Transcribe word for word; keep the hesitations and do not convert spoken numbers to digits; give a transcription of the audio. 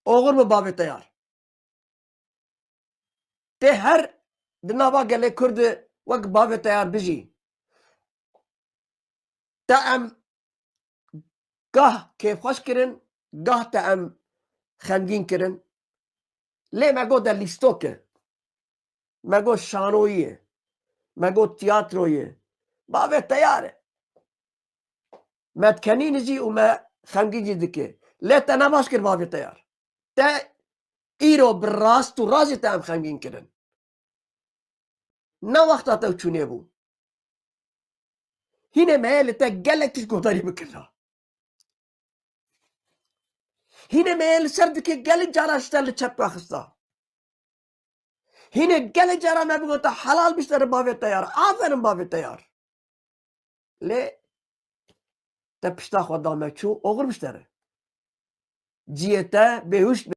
Oxir bi bavê teyar. Tê her di nava gelê Kurd de wek bavê teyar bijî. Te em gah kêfxweş kirin, gah te em xemgîn kirin. Lê me got de lîstok e. Me got şanoyî ye. Me got tiyatroyê ye. Bavê teyar e. Me dikenîne jî û me xemgîn jî dike. Lê te ne baş kir bavê teyar. Te îro bi rast û rajê te em xemgîn kirin. Ne wexta te çûnê bû. Hînê me yê li te gelek tişt guhdarî bikirda. Hînê me yê li ser dikê gelek cara ji te li çep xista. Hînê gelek cara me bigota helal biştere bavê teyar. Aferin bavê teyar. Lê te pişta xwe da me çû, oxir biştere. Ciyê te bêhûş